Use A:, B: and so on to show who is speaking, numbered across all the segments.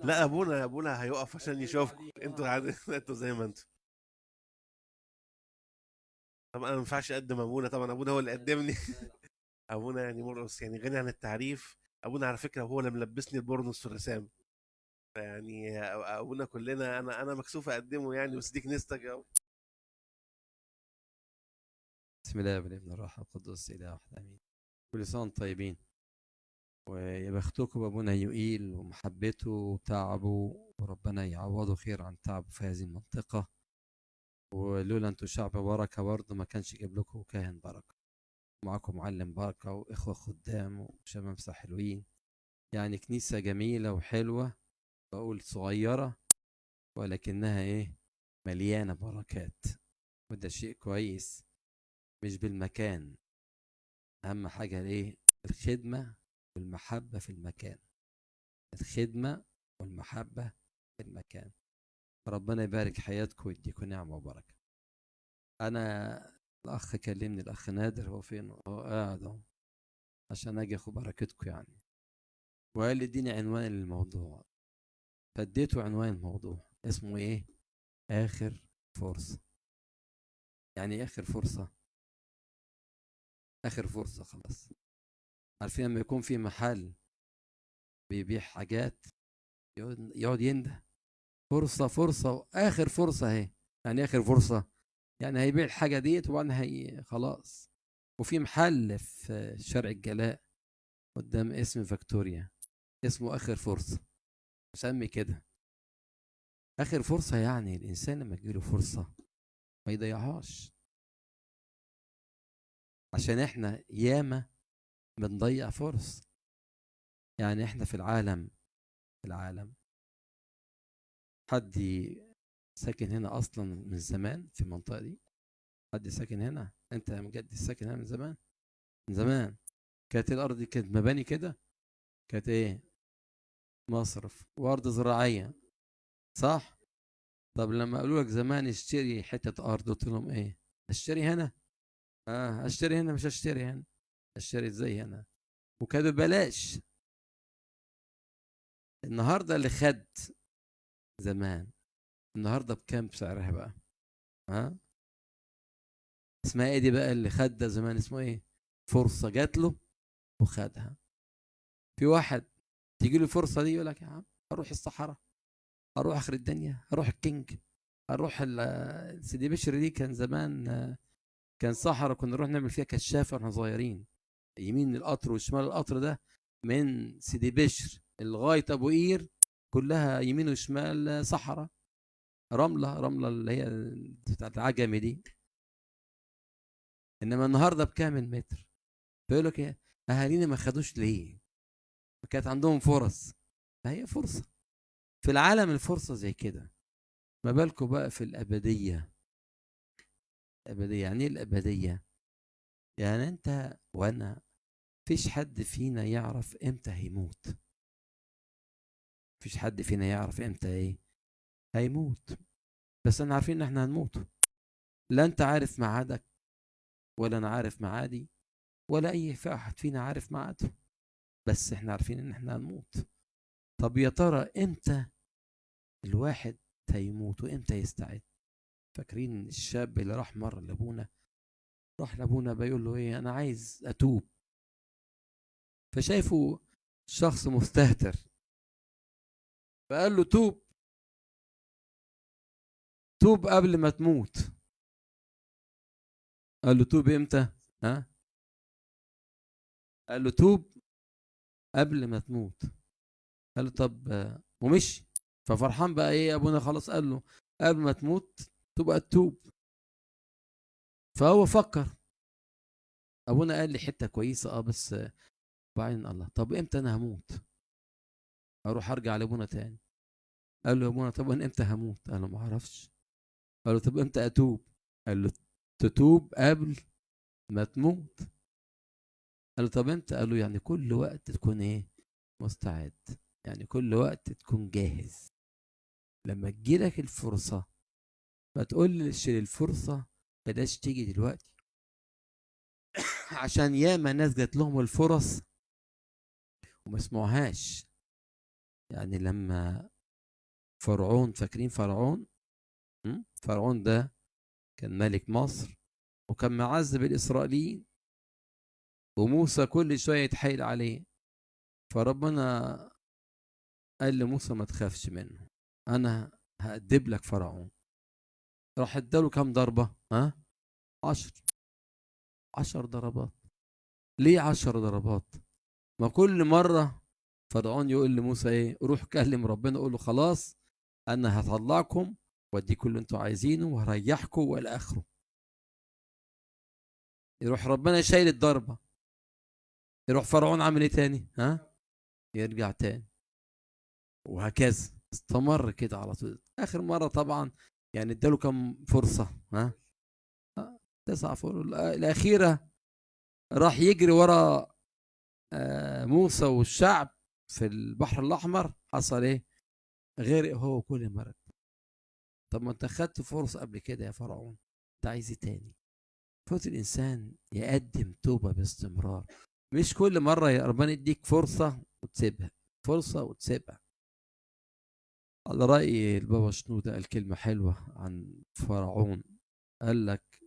A: لا، ابونا هيقف عشان يشوفكم انتوا انتوا زي ما انتوا. طبعا انا ما ينفعش اقدم ابونا، طبعا ابونا هو اللي قدمني. ابونا يعني مرقص، يعني غني عن التعريف. ابونا على فكرة هو اللي ملبسني البورنوس في الرسام، يعني ابونا كلنا، انا مكسوف اقدمه يعني، بس دي كنيستك يا.
B: بسم الله والابن الروح القدس اله واحد امين. كل سنة وانتم طيبين، ويا بختكم بابونا يوئيل ومحبته وتعبه، وربنا يعوضه خير عن تعبه في هذه المنطقة. ولولا انتوا شعب بركة برضه ما كانش جاب لكم كاهن بركة، معاكم معلم بركة واخوه خدام وشمامسه حلوين، يعني كنيسة جميلة وحلوه، بقول صغيرة ولكنها ايه، مليانة بركات، وده شيء كويس. مش بالمكان، اهم حاجة ايه؟ الخدمة والمحبة في المكان، الخدمة والمحبة في المكان. ربنا يبارك حياتكم ويديكم نعمه وبركة. انا الاخ كلمني، الاخ نادر، هو فين؟ هو قاعد اهو عشان اجي اخد بركتكم يعني، وقال لي اديني عنوان للموضوع، فاديته عنوان الموضوع، اسمه ايه؟ اخر فرصة. يعني ايه اخر فرصة؟ اخر فرصة خلاص. عارفين لما يكون في محل بيبيع حاجات يقعد ينده فرصة فرصة، واخر فرصة اهي. يعني اخر فرصة يعني هيبيع الحاجة ديت وبعدين هي خلاص. وفي محل في شارع الجلاء قدام اسم فاكتوريا اسمه اخر فرصة، مسمي كده اخر فرصة. يعني الانسان لما تجيله فرصة ما يضيعهاش، عشان احنا ياما بنضيع فرص. يعني احنا في العالم، في العالم حد ساكن هنا اصلا من زمان في المنطقة دي؟ حد ساكن هنا؟ انت يا مجدي ساكن هنا من زمان؟ من زمان كانت الارض دي كانت مباني كده، كانت ايه؟ مصرف وارض زراعية، صح؟ طب لما قالوا لك زمان اشتري حتة ارض، قلت لهم ايه؟ اشتري هنا؟ اشتري هنا، مش اشتري هنا، اشتري ازاي هنا؟ وكان ببلاش. النهارده اللي خد زمان النهارده بكام سعرها بقى؟ ها؟ اسمها ايه دي بقى اللي خد ده زمان؟ اسمه ايه؟ فرصة جات له وخدها. في واحد تيجي له الفرصة دي يقول لك يا عم اروح الصحراء، اروح اخر الدنيا، اروح الكينج، اروح سيدي بشر. دي كان زمان كان صحراء، كنا نروح نعمل فيها كشافه واحنا صغيرين، يمين القطر وشمال القطر ده من سيدي بشر لغاية ابو قير كلها يمين وشمال صحراء، رملة رملة اللي هي بتاعت العجمي دي. انما النهارده بكام المتر؟ فيقول لك ايه، اهالينا ما خدوش ليه؟ كانت عندهم فرص. ما هي فرصة في العالم، الفرصة زي كده، ما بالكم بقى في الابدية. الابدية يعني ايه الابدية؟ يعني انت وانا فيش حد فينا يعرف امتى هيموت، فيش حد فينا يعرف امتى ايه هيموت، بس احنا عارفين ان احنا هنموت. لا انت عارف ميعادك ولا انا عارف ميعادي ولا اي احد فينا عارف ميعاده، بس احنا عارفين ان احنا هنموت. طب يا ترى امتى الواحد هيموت وامتى يستعد؟ فاكرين الشاب اللي راح مرة لابونا، راح لابونا بيقول له ايه، انا عايز اتوب. فشايفه شخص مستهتر، فقال له توب، توب قبل ما تموت. قال له توب امتى؟ ها؟ قال له توب قبل ما تموت. قال له طب، ومشي. ففرحان بقى ايه ابونا، خلاص قال له قبل ما تموت تبقى تتوب. فهو فكر، ابونا قال لي حتة كويسة بس بعدين الله، طب امتى انا هموت؟ اروح ارجع لابونا تاني. قال له يا ابونا طب انا امتى هموت؟ قال له ما اعرفش. قال له طب امتى اتوب؟ قال له تتوب قبل ما تموت. قال له طب امتى؟ قال له يعني كل وقت تكون ايه؟ مستعد، يعني كل وقت تكون جاهز. لما تجيلك الفرصة ما تقولش للفرصه بلاش تيجي دلوقتي، عشان ياما ناس جات لهم الفرص وما سمعوهاش. يعني لما فرعون، فاكرين فرعون؟ فرعون ده كان ملك مصر وكان معذب الإسرائيليين، وموسى كل شوية يتحايل عليه، فربنا قال لموسى ما تخافش منه، أنا هأدب لك فرعون. راح اداله كام ضربة؟ ها؟ 10 ضربات. ليه 10 ضربات؟ ما كل مرة فرعون يقول لموسى ايه؟ روح كلم ربنا قول له خلاص انا هطلعكم واديكم اللي انتوا عايزينه وهريحكم والى اخره. يروح ربنا شايل الضربة، يروح فرعون عامل ايه تاني؟ ها؟ يرجع تاني، وهكذا استمر كده على طول. اخر مرة طبعا يعني اداله كم فرصة؟ ها؟ 9 فرص. الأخيرة راح يجري ورا موسى والشعب في البحر الأحمر، حصل إيه؟ غرق هو كل مرة. طب ما أنت خدت فرصة قبل كده يا فرعون، أنت عايز إيه تاني؟ فوت الإنسان يقدم توبة باستمرار، مش كل مرة يا ربنا يديك فرصة وتسيبها، فرصة وتسيبها. على رأي البابا شنودة قال كلمة حلوة عن فرعون، قال لك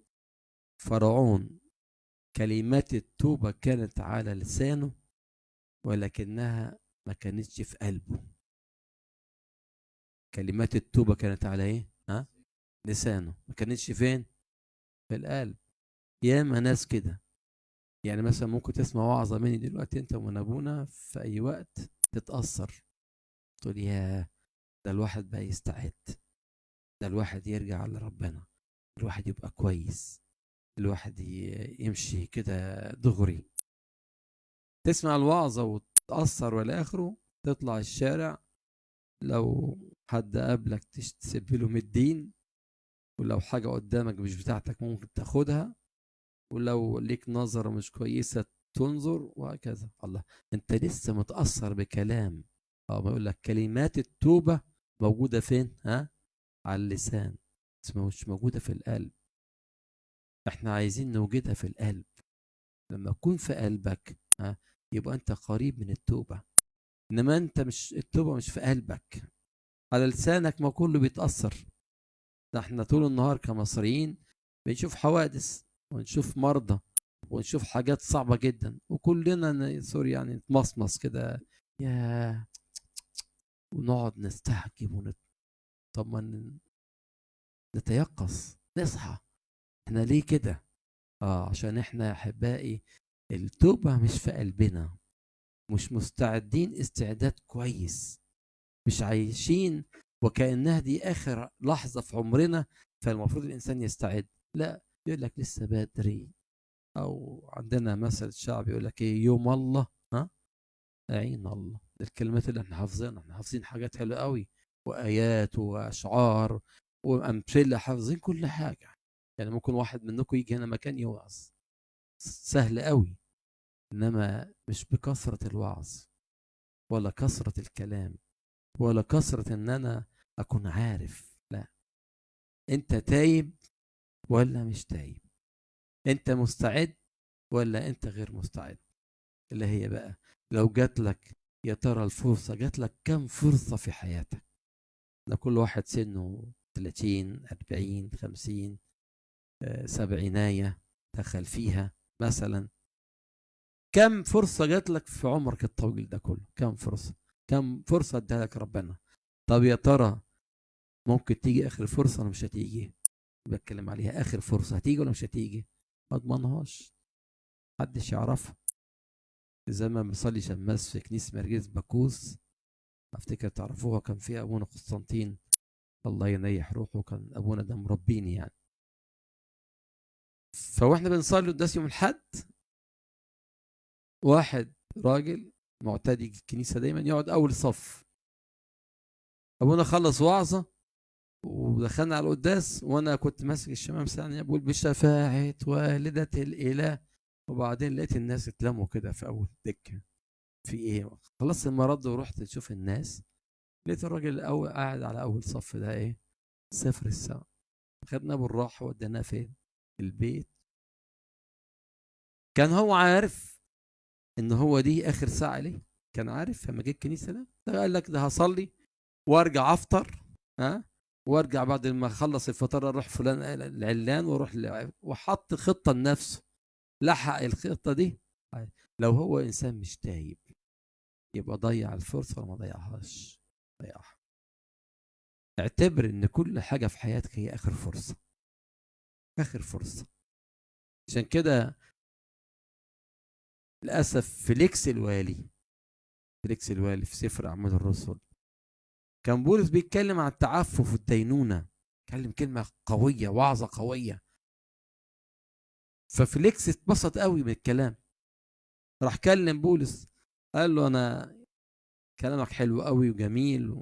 B: فرعون كلمات التوبة كانت على لسانه ولكنها ما كانتش في قلبه. كلمات التوبة كانت على ايه؟ ها؟ لسانه، ما كانتش فين؟ في القلب. ياما ناس كده، يعني مثلا ممكن تسمع وعظة مني دلوقتي انت ومن ابونا في اي وقت تتأثر، تقول يا ده الواحد بقى يستعد، ده الواحد يرجع لربنا، الواحد يبقى كويس، الواحد يمشي كده دغري. تسمع الوعظة وتتأثر ولا آخره، تطلع الشارع لو حد قابلك تسيب له من الدين، ولو حاجة قدامك مش بتاعتك ممكن تاخدها، ولو ليك نظرة مش كويسة تنظر، وهكذا. الله، انت لسه متأثر بكلام. ما يقول لك كلمات التوبة موجودة فين؟ ها؟ على اللسان، بس مش موجودة في القلب. احنا عايزين نوجدها في القلب. لما تكون في قلبك، ها، يبقى انت قريب من التوبة. انما انت مش، التوبة مش في قلبك، على لسانك ما كله بيتأثر. ده احنا طول النهار كمصريين بنشوف حوادث ونشوف مرضى ونشوف حاجات صعبة جدا، وكلنا سوري يعني نتمصمص كده يا، ونقعد نستعجب طب ما نتيقظ، نصحى. احنا ليه كده؟ عشان احنا يا احبائي التوبة مش في قلبنا، مش مستعدين استعداد كويس، مش عايشين وكأنها دي آخر لحظة في عمرنا، فالمفروض الإنسان يستعد. لا، يقول لك لسه بدري. أو عندنا مثل شعبي يقول لك إيه؟ يوم الله، ها، أعين الله. الكلمات اللي احنا حافظينها، احنا حافظين حاجات حلوة قوي، وآيات وأشعار وأمثلة، حافظين كل حاجة. يعني ممكن واحد منكم يجي هنا مكان يوعظ سهل قوي، إنما مش بكثرة الوعظ ولا كثرة الكلام ولا كثرة إن أنا أكون عارف. لا، أنت تايب ولا مش تايب، أنت مستعد ولا أنت غير مستعد. اللي هي بقى لو جات لك، يا ترى الفرصة جات لك كم فرصة في حياتك؟ ده كل واحد سنة 30 40 50 سبعيناية دخل فيها مثلا، كم فرصة جات لك في عمرك الطويل ده كله؟ كم فرصة؟ كم فرصة اداها لك ربنا؟ طب يا ترى ممكن تيجي آخر فرصة ولا مش هتيجي؟ بتكلم عليها آخر فرصة، هتيجي ولا مش هتيجي؟ ما اضمنهاش، محدش يعرفها. زي ما بنصلي شماس في كنيسة مرجس باكوس، افتكر تعرفوها، كان فيها ابونا قسطنطين الله ينيح روحه، كان ابونا ده مربيني يعني. فواحنا بنصلي قداس يوم الحد، واحد راجل معتاد يجي الكنيسة دايما يقعد اول صف. ابونا خلص وعظه ودخلنا على القداس، وانا كنت ماسك الشمامسه يعني بقول بشفاعة والده الاله، وبعدين لقيت الناس اتلموا كده في اول دكه، في ايه؟ خلصت المرض ورحت اشوف الناس، لقيت الراجل الاول قاعد على اول صف ده ايه؟ سافر السما. خدناه بالراحة وديناه فين؟ البيت. كان هو عارف ان هو دي اخر ساعة ليه، كان عارف لما جه الكنيسة ده؟ ده قال لك ده هصلي وارجع افطر، ها، وارجع بعد ما اخلص الفطار اروح فلان العلان واروح وحط خطه لنفسه، لحق الخطة دي. لو هو انسان مش تايب يبقى ضيع الفرصة ولا ما ضيعهاش؟ ضيعها. اعتبر ان كل حاجة في حياتك هي اخر فرصة، اخر فرصة. عشان كده للاسف فيليكس الوالي، فيليكس الوالي في سفر اعمال الرسل كان بولس بيتكلم عن التعفف والدينونه، اتكلم كلمة قوية، وعظه قوية. ففيليكس اتبسط قوي من الكلام، راح كلم بولس قال له انا كلامك حلو قوي وجميل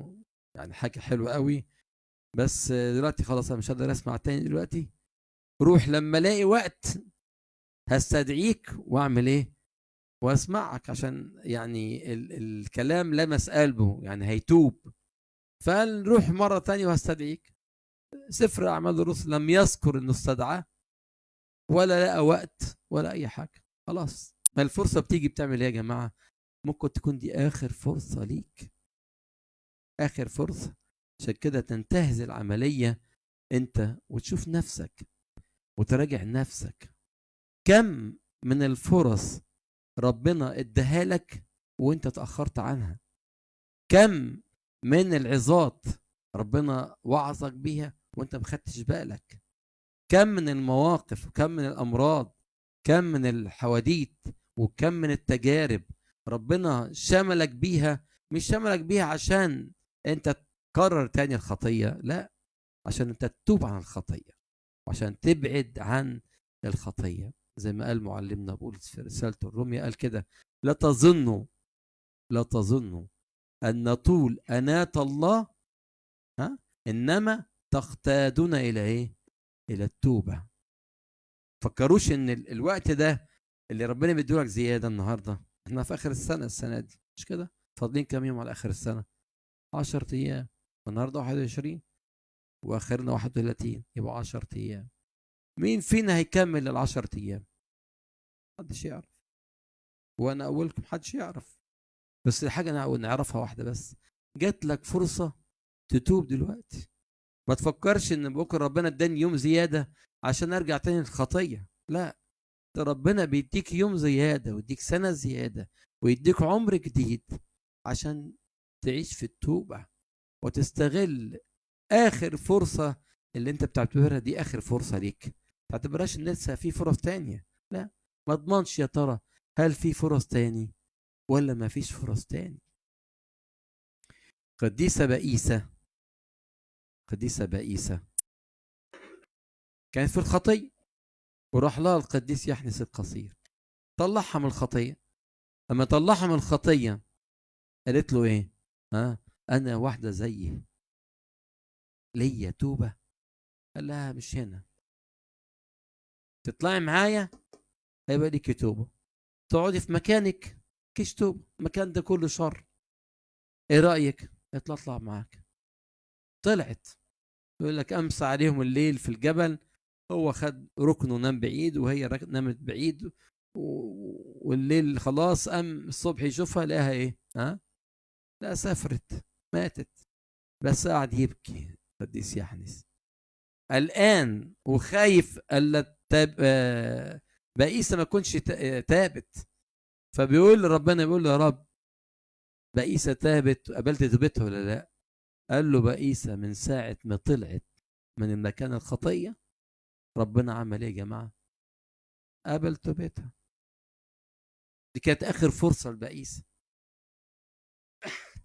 B: يعني حاجة حلوة قوي، بس دلوقتي خلاص انا مش هقدر اسمع تاني دلوقتي، روح لما الاقي وقت هستدعيك واعمل ايه واسمعك، عشان يعني الكلام لمس قلبه، يعني هيتوب. فقال روح مرة تانية وهستدعيك. سفر اعمال الرسل لم يذكر انه استدعاه ولا لقى وقت ولا اي حاجة، خلاص. ما الفرصة بتيجي بتعمل ايه يا جماعة؟ ممكن تكون دي اخر فرصة ليك، اخر فرصة. عشان كده تنتهز العملية انت وتشوف نفسك وتراجع نفسك. كم من الفرص ربنا اداها لك وانت تأخرت عنها؟ كم من العظات ربنا وعظك بيها وانت ما خدتش بالك؟ كم من المواقف وكم من الامراض، كم من الحواديت وكم من التجارب ربنا شملك بيها؟ مش شملك بيها عشان انت تكرر تاني الخطية، لا، عشان انت تتوب عن الخطية وعشان تبعد عن الخطية. زي ما قال معلمنا بولس في رسالته الرومية، قال كده: لا تظنوا، لا تظنوا أن طول أناة الله، ها، إنما تقتادون إلى إيه؟ إلى التوبة. فكروش إن الوقت ده اللي ربنا بيدولك زيادة النهاردة، إحنا في آخر السنة، السنة دي مش كده؟ فاضلين كام يوم على آخر السنة؟ 10 أيام. النهاردة 21 وآخرنا 31، يبقى 10 أيام. مين فينا هيكمل ال10 أيام؟ محدش يعرف، وأنا أولكم محدش يعرف. بس الحاجة نعرفها واحدة بس، جات لك فرصة تتوب دلوقتي. ما تفكرش إن بكرة ربنا اداني يوم زيادة عشان أرجع تاني للخطية، لا، ده ربنا بيديك يوم زيادة ويديك سنة زيادة ويديك عمر جديد عشان تعيش في التوبة وتستغل آخر فرصة اللي أنت بتعتبرها دي آخر فرصة ليك. ما تعتبرهاش إن لسه في فرص تانية، لا، ما تضمنش يا ترى هل في فرص تاني ولا ما فيش فرص تاني. قديسة بائسة، قديسة بائسة كانت في الخطية، وراح لها القديس يحنس القصير، طلعها من الخطية. لما طلعها من الخطية قالت له ايه؟ ها، انا واحدة زيي ليا توبة؟ قال لها مش هنا، تطلعي معايا هيبقى ليكي توبة، تقعدي في مكانك كيش توبة، المكان ده كله شر، ايه رأيك؟ اطلع معاك. طلعت. يقول لك امسى عليهم الليل في الجبل، هو خد ركنه نام بعيد وهي نامت بعيد، والليل خلاص قام الصبح يشوفها لقاها ايه؟ ها؟ لا، سافرت، ماتت. بس قعد يبكي قديس يحنس الآن وخايف الا بائسة ما تكونش تابت. فبيقول لربنا، بيقول له يا رب بائسة تابت، قبلت توبتها ولا لا؟ قال له بائسة من ساعة ما طلعت من المكان الخطية ربنا عمل ايه يا جماعة؟ قبل توبتها. دي كانت آخر فرصة لبائسة.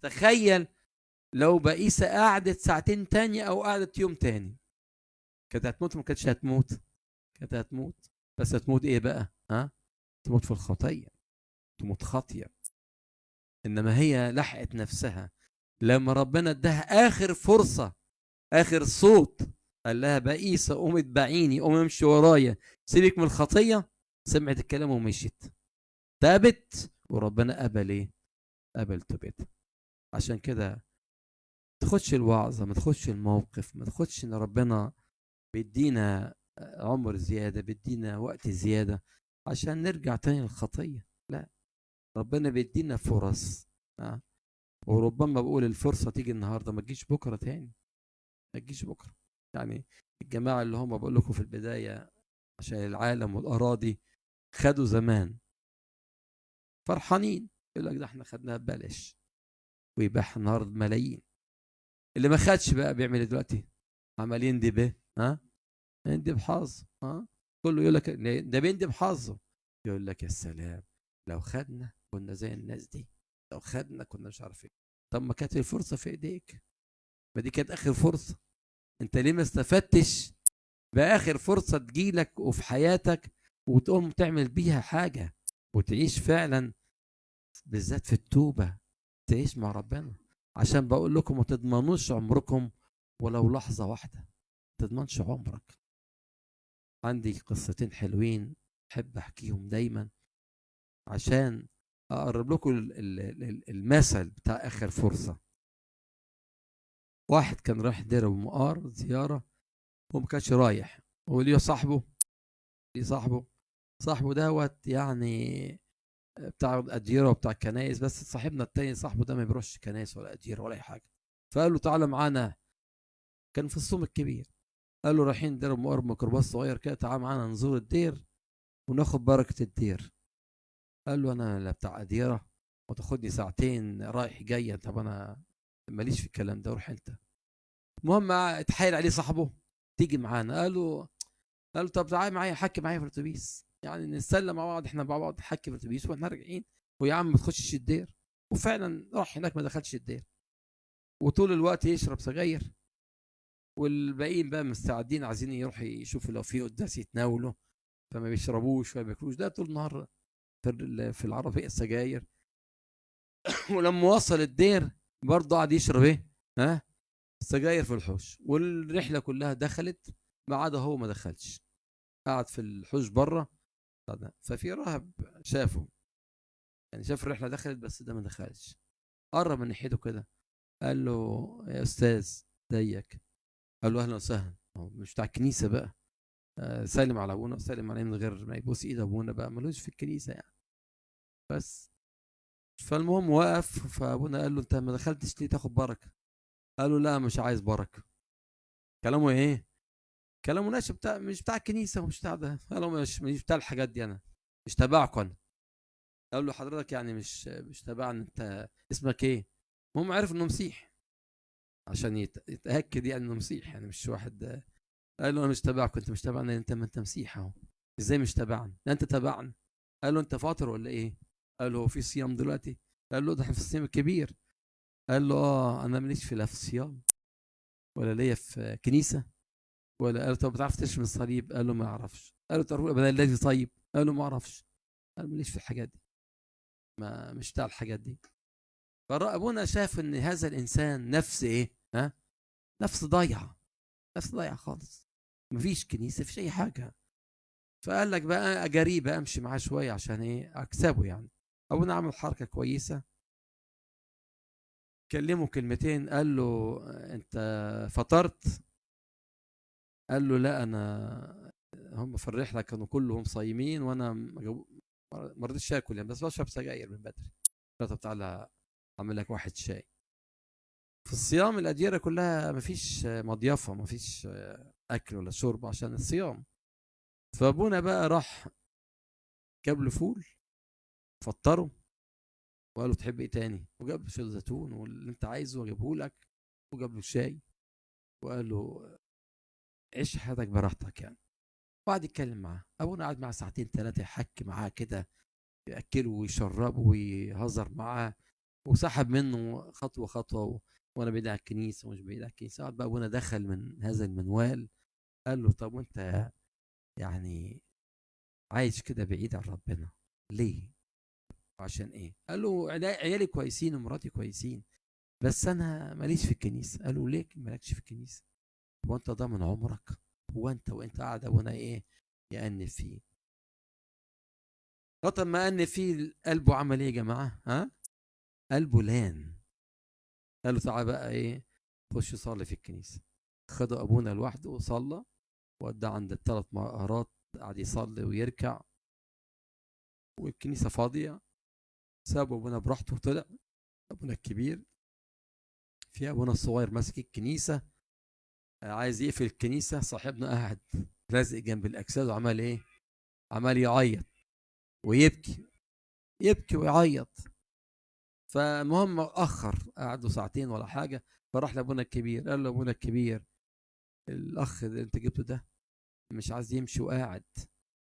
B: تخيل لو بائسة قعدت ساعتين تاني أو قعدت يوم تاني، كانت هتموت؟ ما كانتش هتموت، كانت هتموت. بس هتموت ايه بقى؟ ها؟ تموت في الخطية، تموت خاطية. إنما هي لحقت نفسها لما ربنا اداها آخر فرصة، آخر صوت، قال لها بائسة قومي اتبعيني، قومي امشي ورايا، سيبك من الخطية. سمعت الكلام ومشيت، تابت، وربنا قبل ايه؟ قبل توبتها. عشان كده تاخدش الوعظة، ما تاخدش الموقف، ما تاخدش ان ربنا بيدينا عمر زيادة، بيدينا وقت زيادة عشان نرجع تاني للخطية. لا، ربنا بيدينا فرص وربما بقول الفرصة تيجي النهارده ما تجيش بكره تاني، ما تجيش بكره. يعني الجماعة اللي هم بقول لكم في البداية عشان العالم والاراضي خدوا زمان فرحانين، يقول لك ده احنا خدناها ببلاش، ويبيعها النهارده بملايين. اللي ما خدش بقى بيعمل ايه دلوقتي؟ عمال يندب ايه؟ ها؟ يندب حظه. ها؟ كله يقول لك ده بيندب حظه، يقول لك يا سلام لو خدنا كنا زي الناس دي، لو خدنا كنا مش عارف ايه. طب ما كانت الفرصة في ايديك، ما دي كانت اخر فرصة، انت ليه ما استفدتش باخر فرصة تجيلك وفي حياتك وتقوم تعمل بيها حاجة وتعيش فعلا، بالذات في التوبة تعيش مع ربنا. عشان بقول لكم ما تضمنوش عمركم ولو لحظة واحدة، ما تضمنش عمرك. عندي قصتين حلوين احب احكيهم دايما عشان اقرب لكم المثل بتاع اخر فرصة. واحد كان رايح دير ابو مقار زيارة، وما كانش رايح، وليه صاحبه، ليه صاحبه، صاحبه دوت يعني بتاع اديره وبتاع كنايس، بس صاحبنا التاني صاحبه ده ما بيروحش كنايس ولا اديره ولا اي حاجة. فقال له تعالى معانا، كان في الصوم الكبير، قال له رايحين دير ابو مقار ميكروباص صغير كده، تعالى معانا نزور الدير وناخد بركة الدير. قال له انا لا بتاع اديره وتاخدني ساعتين رايح جاي، طب انا ماليش في الكلام ده، روح انت. المهم اتحايل عليه صاحبه تيجي معانا، قال له طب تعالى معايا حكي معايا في الاتوبيس، يعني نتسلى مع بعض، احنا مع بعض نحكي في الاتوبيس واحنا راجعين، ويا عم ما تخشش الدير. وفعلا راح هناك ما دخلش الدير، وطول الوقت يشرب سجاير، والباقيين بقى مستعدين عايزين يروحوا يشوفوا لو في قداس يتناولوا، فما بيشربوش وما بياكلوش، ده طول النهار في العربية السجاير. ولما وصل الدير برضه قعد يشرب ايه؟ ها؟ سجاير في الحوش. والرحلة كلها دخلت ما عدا هو ما دخلش، قعد في الحوش بره. ففي راهب شافه، يعني شاف الرحلة دخلت بس ده ما دخلش، قرب من ناحيته كده قال له يا استاذ ازيك؟ قال له اهلا وسهلا. مش بتاع الكنيسة بقى، سلم على ابونا وسلم عليه من غير ما يبوس ايد ابونا بقى، ملوش في الكنيسة يعني بس. فالمهم وقف، فابونا قال له انت ما دخلتش ليه تاخد بركة؟ قال له لا مش عايز بركة. كلامه ايه؟ كلامه ناشف، بتاع مش بتاع الكنيسة ومش بتاع ده. قال له مش بتاع الحاجات دي، انا مش تبعكم انا. قال له حضرتك يعني مش تبعنا، انت اسمك ايه؟ المهم عرف انه مسيح عشان يتاكد يعني انه مسيح، يعني مش واحد. قال له انا مش تبعكم، انت مش تبعنا، انت ما انت مسيح اهو، ازاي مش تبعنا؟ لا انت تبعنا. قال له انت فاطر ولا ايه؟ قال له هو في صيام دلوقتي؟ قال له ده احنا في الصيام الكبير. قال له اه انا ماليش في لا في صيام ولا ليا في كنيسة ولا. قال له طب بتعرف ترسم الصليب؟ قال له ما اعرفش. قال له تعرف ابدا الذي طيب؟ قال له ما اعرفش. قال ماليش في الحاجات دي، ما مش بتاع الحاجات دي. فابونا شاف ان هذا الانسان نفس ايه؟ ها؟ نفس ضايعة، نفس ضايعة خالص، مفيش كنيسة، مفيش اي حاجة. فقال لك بقى اجاريه بقى، امشي معاه شوية عشان ايه؟ اكسبه يعني. ابونا عمل حركة كويسة، كلمة كلمتين، قال له انت فطرت؟ قال له لا، انا هم في الرحلة كانوا كلهم صايمين وانا ما رضيتش اكل يعني، بس بشرب سجاير من بدري. طب تعالى اعمل لك واحد شاي. في الصيام الاديره كلها مفيش مضيافه، مفيش اكل ولا شرب عشان الصيام. فابونا بقى راح جاب له فول، فطره وقال له تحب ايه تاني، وجاب له شوية زيتون واللي انت عايزه وجابه لك، وجاب له شاي وقال له عيش حياتك براحتك يعني. وقعد يتكلم معاه، ابونا قعد معاه ساعتين ثلاثة يحكي معاه كده، ياكله ويشربه ويهزر معاه، وسحب منه خطوة خطوة، وانا بعيد عن الكنيسة ومش بعيد عن الكنيسة. قعد بقى ابونا دخل من هذا المنوال، قال له طب وانت يعني عايش كده بعيد عن ربنا ليه؟ عشان ايه؟ قال له عيالي كويسين ومراتي كويسين، بس انا ماليش في الكنيسة. قال له ليه مالكش في الكنيسة؟ هو انت ضامن عمرك؟ هو انت وانت قاعد ابونا ايه يأنف فيه؟ لغاية ما أنف فيه قلبه عمل ايه يا جماعة؟ ها؟ قلبه لان. قال له تعالى بقى ايه، خش صلي في الكنيسة. خدوا ابونا لوحده وصلى، ووداه عند الثلاث مقارات، قعد يصلي ويركع والكنيسة فاضية. سابوا ابونا براحته وطلع. ابونا الكبير، في ابونا الصغير ماسك الكنيسة عايز يقفل الكنيسة، صاحبنا قاعد لازق جنب الاجساد وعمال ايه؟ عمال يعيط ويبكي، يبكي ويعيط. فالمهم اخر قعدوا ساعتين ولا حاجة، فراح لابونا الكبير قال له ابونا الكبير الاخ اللي انت جبته ده مش عايز يمشي وقاعد.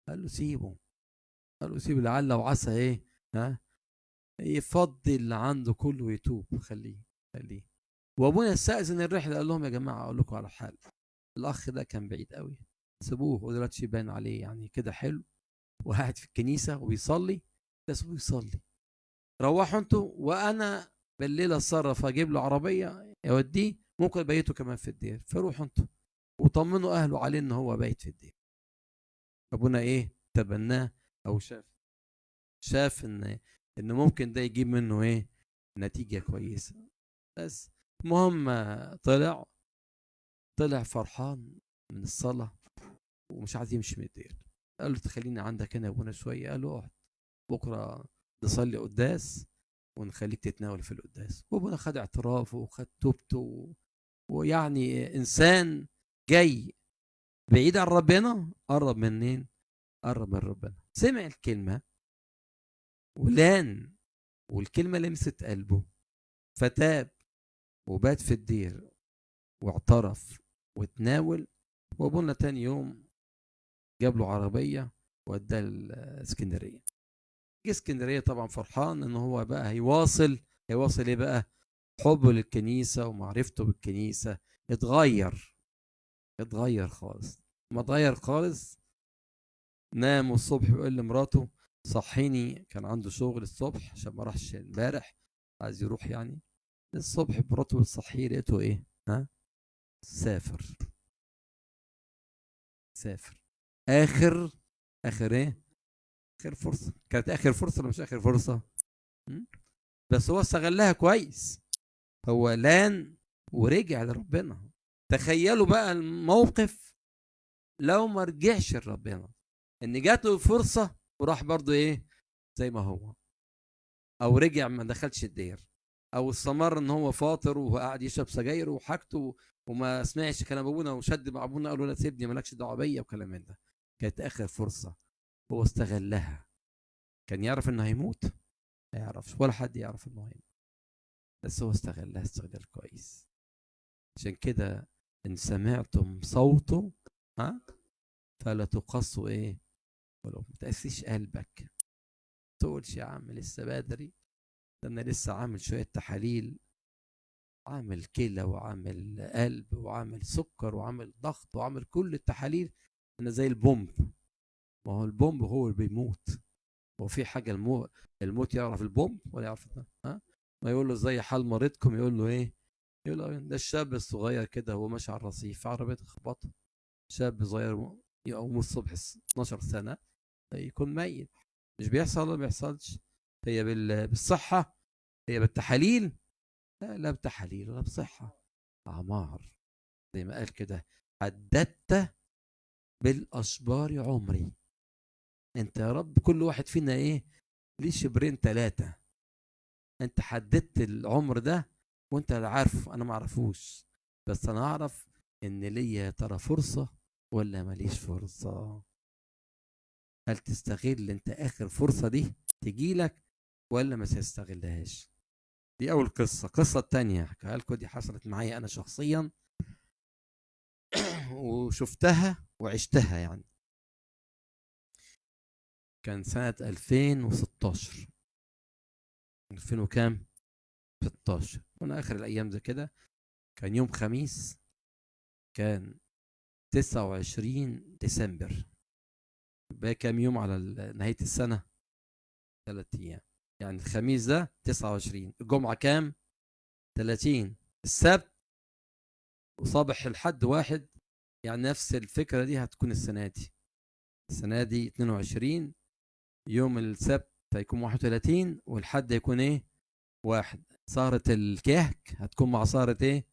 B: قال له سيبه، قال له سيبه لعل وعسى ايه، ها، يفضي اللي عنده كله ويتوب، خليه خليه. وابونا استأذن الرحلة قال لهم يا جماعة اقول لكم على حال، الاخ ده كان بعيد قوي، سيبوه هو دلوقتي باين عليه يعني كده حلو وقاعد في الكنيسة وبيصلي، بس بيصلي، روحوا انتوا وانا بالليل اتصرف اجيب له عربية يوديه، ممكن بيته كمان في الدير، فروحوا انتوا وطمنوا اهله عليه ان هو بايت في الدير. ابونا ايه تبناه او شاف ان ممكن ده يجيب منه ايه نتيجة كويسة. بس المهم طلع فرحان من الصلاة ومش عايز يمشي من الدير. قال له تخليني عندك هنا يا ابونا شوية. قال له اقعد بكره نصلي قداس ونخليك تتناول في القداس. وابونا خد اعترافه وخد توبته، ويعني انسان جاي بعيد عن ربنا قرب منين؟ قرب من ربنا. سمع الكلمة ولان، والكلمة لمست قلبه فتاب وبات في الدير واعترف وتناول. وابونا تاني يوم جاب له عربية واداه الاسكندرية. جه اسكندرية طبعا فرحان ان هو بقى هيواصل ايه بقى؟ حبه للكنيسة ومعرفته بالكنيسة. اتغير خالص. ما اتغير خالص، نام الصبح بيقول لمراته صحيني، كان عنده شغل الصبح عشان ما راحش امبارح، عايز يروح يعني. الصبح مراته بتصحيه لقيته ايه؟ ها؟ سافر. اخر ايه؟ اخر فرصة. كانت اخر فرصة ولا مش اخر فرصة؟ بس هو استغلها كويس، هو لان ورجع لربنا. تخيلوا بقى الموقف لو ما رجعش لربنا، ان جات له فرصة وراح برضو ايه زي ما هو، او رجع ما دخلش الدير، او استمر ان هو فاطر وقاعد يشرب سجاير وحاجته وما سمعش كلام ابونا وشد مع ابونا قال له لا سيبني مالكش دعوه بيا وكلام من ده. كانت اخر فرصة هو استغلها. كان يعرف انه هيموت؟ ما يعرفش، ولا حد يعرف انه هيموت، بس هو استغلها استغلال كويس. عشان كده ان سمعتم صوته ها فلا تقصوا ايه ولو، ما تقسيش قلبك، تقولش يا عم لسه بدري، ده انا لسه عامل شوية تحاليل، عامل كلى وعامل قلب وعامل سكر وعامل ضغط وعامل كل التحاليل، انا زي البومب. ما هو البومب هو اللي بيموت. هو في حاجة الموت يعرف البومب ولا يعرف ها؟ ما يقول له زي حال مريضكم، يقول له ايه؟ يقول له ده الشاب الصغير كده هو ماشي على الرصيف عربية خبطه، شاب صغير يقوم الصبح 12 سنة يكون ميت. مش بيحصل ولا ما بيحصلش؟ هي بالصحة؟ هي بالتحاليل؟ لا بتحاليل ولا بصحة، اعمار. زي ما قال كده حددت بالاشبار عمري. انت يا رب كل واحد فينا ايه ليه شبرين ثلاثة، انت حددت العمر ده وانت اللي عارفه، انا ما اعرفوش، بس انا اعرف ان ليا ترى فرصة ولا ماليش فرصة. هل تستغل انت اخر فرصة دي تجيلك ولا ما تستغلهاش؟ دي اول قصة. القصة الثانية هحكيها لكم، دي حصلت معايا انا شخصيا وشفتها وعشتها يعني. كان سنة 2016، 2000 وكام؟ 16، وانا اخر الايام زي كده. كان يوم خميس، كان 29 ديسمبر، باقي كام يوم على نهاية السنة؟ 3 ايام. يعني الخميس ده 29، الجمعة كام؟ 30، السبت وصباح الحد 1. يعني نفس الفكرة دي هتكون السنة دي. السنة دي 22، يوم السبت هيكون 31، والحد هيكون ايه؟ 1. سهرة الكهك هتكون مع سهرة ايه؟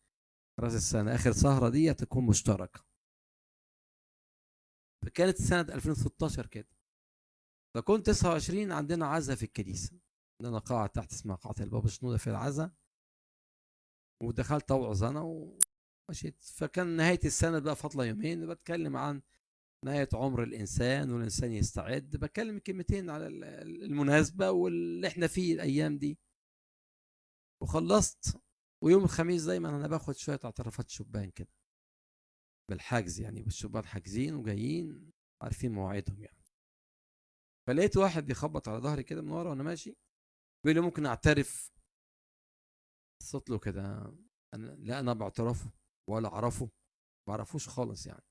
B: راس السنة. آخر سهرة دي هتكون مشتركة. فكانت سنة 2016 كده. فكنت 29 عندنا عزا في الكنيسة، عندنا قاعة تحت اسمها قاعة البابا شنودة في العزا، ودخلت اوعظ انا ومشيت. فكان نهاية السنة بقى فاضلة يومين، بتكلم عن نهاية عمر الانسان والانسان يستعد، بتكلم كلمتين على المناسبة واللي احنا فيه الايام دي. وخلصت، ويوم الخميس دايما انا باخد شوية اعترافات شبان كده بالحجز يعني، بالشبان حاجزين وجايين عارفين مواعيدهم يعني. فلقيت واحد بيخبط على ظهري كده من ورا وانا ماشي، بيقول لي ممكن اعترف؟ بصيت له كده، انا لا انا بعترفه ولا اعرفه، ما اعرفوش خالص يعني.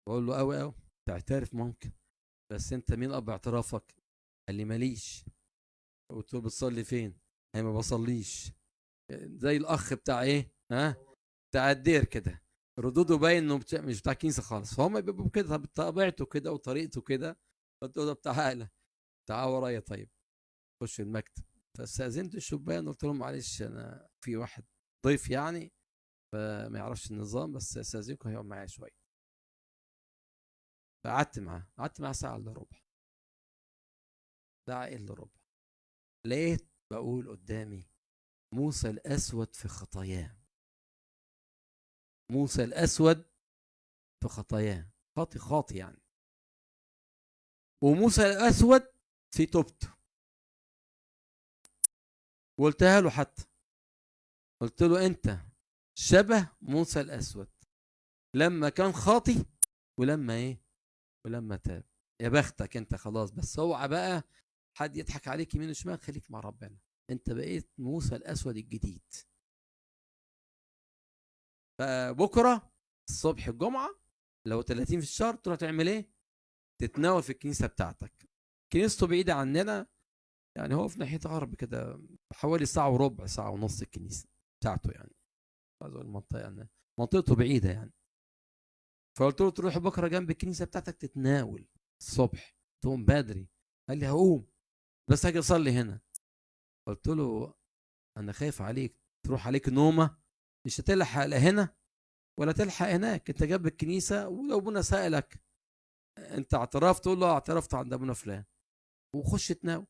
B: بقول له قوي قوي تعترف ممكن، بس انت مين اب اعترافك؟ قال لي ماليش. قلت له بتصلي فين؟ قال ما بصليش. زي الاخ بتاع ايه، ها، بتاع الدير كده، ردوده باين انه مش بتاع كنيسة خالص، فهم بيبقوا كده بطبيعته كده وطريقته كده. قلت له ده بتاع عقله، تعال ورايا طيب خش المكتب. فاستاذنت الشبان قلت لهم معلش انا في واحد ضيف يعني فما يعرفش النظام، بس استاذنكم هيقعد معايا شوية. فقعدت معاه، قعدت معاه ساعة الا ربع، ساعة الا ربع. لقيت بقول قدامي موسى الاسود في خطاياه، موسى الاسود في خطاياه، خاطي خاطي يعني، وموسى الاسود في توبته. وقلتها له حتى، قلت له انت شبه موسى الاسود لما كان خاطي ولما ايه، ولما تاب. يا بختك انت خلاص، بس اوعى بقى حد يضحك عليك يمين وشمال، خليك مع ربنا، انت بقيت موسى الاسود الجديد. فبكرة الصبح الجمعة لو 30 في الشهر تروح تعمل ايه؟ تتناول في الكنيسة بتاعتك. كنيسته بعيدة عننا يعني، هو في ناحية غرب كده، حوالي ساعة وربع، ساعة ونص الكنيسة بتاعته يعني، المنطقة يعني منطقته بعيدة يعني. فقلت له تروح بكره جنب الكنيسة بتاعتك تتناول الصبح، تقوم بدري. قال لي هقوم بس هاجي اصلي هنا. قلت له انا خايف عليك تروح عليك نومه، مش هتلحق لا هنا ولا تلحق هناك، انت جنب الكنيسة، ولو ابونا سالك انت اعترفت تقول له اعترفت عند ابونا فلان، وخش تناول.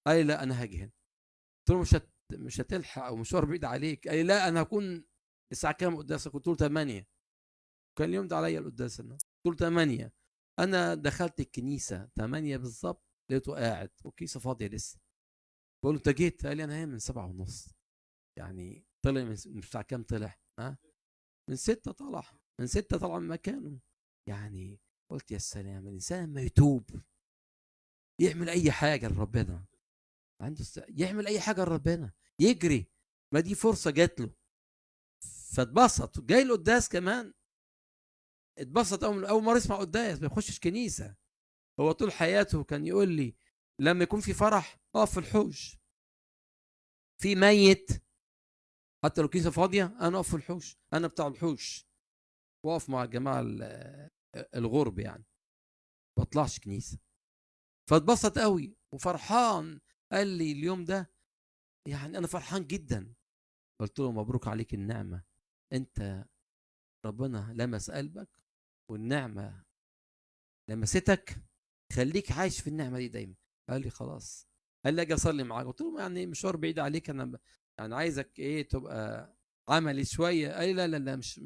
B: قال لي لا انا هاجي هنا. قلت له مش هتلحق او مشوار بعيد عليك. قال لي لا انا هكون الساعة كام قداسك؟ قلت له 8. كان اليوم ده عليا القداس، قلت له 8. انا دخلت الكنيسة 8 بالظبط، لقيته قاعد والكنيسة فاضية لسه. بقول له انت جيت؟ قال لي انا هنا من 7:30 يعني. طلع من الساعة كام طلع؟ ها، من 6 طلع، من 6 طلع من مكانه يعني. قلت يا سلام، الانسان لما يتوب يعمل اي حاجة لربنا، عنده يعمل اي حاجة لربنا، يجري، ما دي فرصة جات له. فاتبسط، جاي القداس كمان اتبسط. اول مرة يسمع قداس، ما يخشش كنيسة. هو طول حياته كان يقول لي لما يكون في فرح اقف في الحوش، في ميت حتى لو كنيسة فاضية انا اقف في الحوش، انا بتاع الحوش، واقف مع الجماعة الغرب يعني، ما بطلعش كنيسة. فاتبسط قوي وفرحان. قال لي اليوم ده يعني انا فرحان جدا. قلت له مبروك عليك النعمة، انت ربنا لمس قلبك والنعمة لمستك، خليك عايش في النعمة دي دايما. قال لي خلاص. قال لي اجي اصلي معاك. قلت له يعني مشوار بعيد عليك، انا يعني عايزك ايه تبقى عملي شوية. قال لي لا لا لا، مش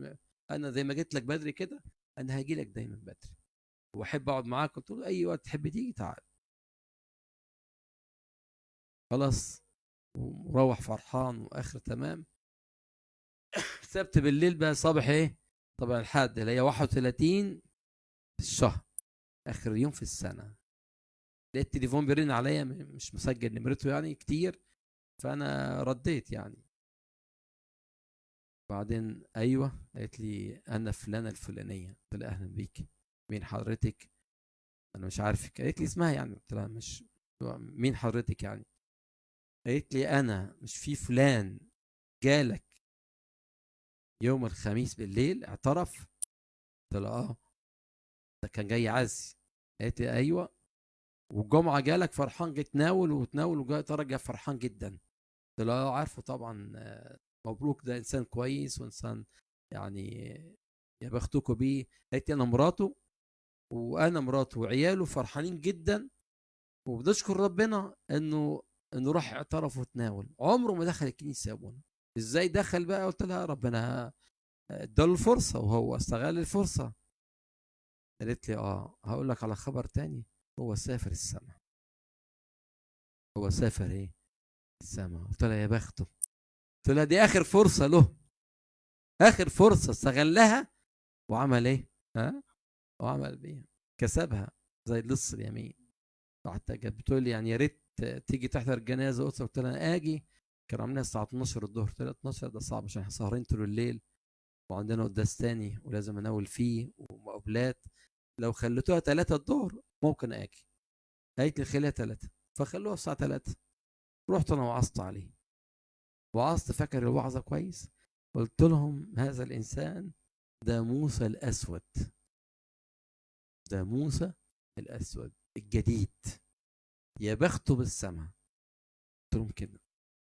B: انا زي ما جيت لك بدري كده انا هاجي لك دايما بدري، واحب اقعد معاك. قلت له اي وقت تحب تيجي تعال. خلاص، وروح فرحان واخر تمام. سبت بالليل بقى صباح ايه، طبعا الحد اللي هي 31 في الشهر، اخر يوم في السنة، لقيت التليفون بيرن عليا، مش مسجل نمرته يعني كتير، فانا رديت يعني. بعدين ايوه، قالت لي انا فلانه الفلانية. قلت لها اهلا بيك، مين حضرتك؟ انا مش عارفك. قالت لي اسمها يعني. قلت لها مش مين حضرتك يعني؟ قالت لي انا مش في فلان جالك يوم الخميس بالليل اعترف؟ قلت لها اه، ده كان جاي عزي. قالت لي ايوه، والجمعة جالك فرحان، جيت تناول وتناول وجاي ترجع فرحان جدا. قلت لها اه عارفه طبعا، مبروك، ده انسان كويس وانسان يعني يا بختكم بيه. قالت لي انا مراته، وانا مراته وعياله فرحانين جدا، وبنشكر ربنا انه انه راح اعترف وتناول، عمره ما دخل الكنيسة يا ابونا. ازاي دخل بقى؟ قلت لها ربنا اداله الفرصة وهو استغل الفرصة. قالت لي هقول لك على خبر تاني، هو سافر السماء. هو سافر ايه؟ السماء. قلت لها يا بخته، قلت لها دي اخر فرصة له، اخر فرصة استغلها وعمل ايه؟ ها؟ وعمل بيها، كسبها زي اللص اليمين. حتى كانت بتقول لي يعني يا ريت تيجي تحضر الجنازة. قلت لها اجي، كانوا عاملينها الساعة 12 الظهر. قلت لها 12 ده صعب عشان احنا سهرين طول الليل وعندنا قداس تاني ولازم اناول فيه ومقابلات، لو خليتوها 3 الظهر ممكن اجي. قالت لي خليها 3، فخلوها الساعة 3. رحت انا وعظت عليه، وعظت، فاكر الوعظة كويس؟ قلت لهم هذا الانسان ده موسى الاسود، ده موسى الاسود الجديد، يا بخته بالسماء. قلت لهم كده،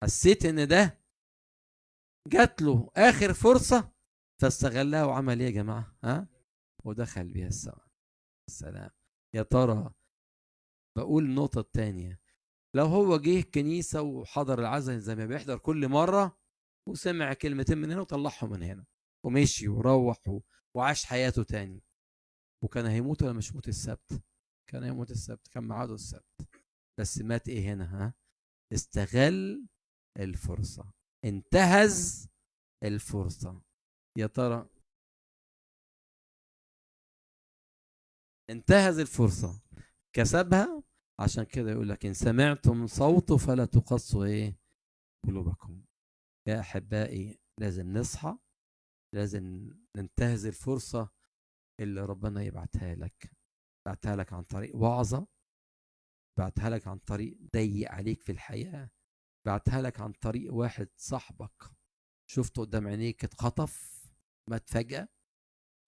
B: حسيت ان ده جات له اخر فرصة فاستغلها وعمل ايه يا جماعة؟ ها؟ ودخل بيها السماء. السلام. يا ترى بقول النقطة الثانية، لو هو جه الكنيسة وحضر العزاء زي ما بيحضر كل مرة وسمع كلمتين من هنا وطلعهم من هنا ومشي وروح وعاش حياته تاني، وكان هيموت ولا مش موت السبت؟ كان هيموت السبت، كان ميعاده السبت، بس مات ايه هنا؟ ها؟ استغل الفرصة، انتهز الفرصة. يا ترى انتهز الفرصة كسبها. عشان كده يقول لك إن سمعتم صوته فلا تقصوا إيه قلوبكم. يا أحبائي لازم نصحى، لازم ننتهز الفرصة اللي ربنا يبعتها لك. بعتها لك عن طريق وعظة، بعتها لك عن طريق ضيق عليك في الحياة، بعتها لك عن طريق واحد صاحبك شفته قدام عينيك اتخطف مات فجأة،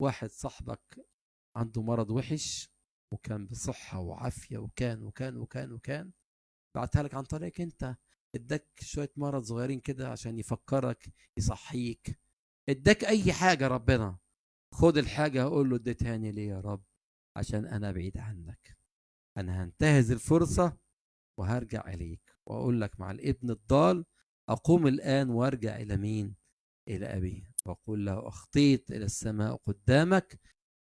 B: واحد صاحبك عنده مرض وحش وكان بصحة وعافية وكان وكان وكان وكان، بعتها لك عن طريقك انت، اداك شوية مرض صغيرين كده عشان يفكرك يصحيك، اداك اي حاجة ربنا. خد الحاجة هقول له اديتهاني ليه يا رب؟ عشان انا بعيد عنك، انا هنتهز الفرصة وهرجع اليك واقول لك مع الابن الضال اقوم الان وارجع الى مين؟ الى ابي، واقول له اخطيت الى السماء قدامك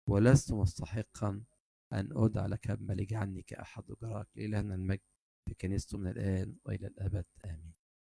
B: ولست مستحقا ان ادعى لك ابا، اجعلني كاحد اجراك. لالهنا المجد في كنيسته من الان والى الابد، امين.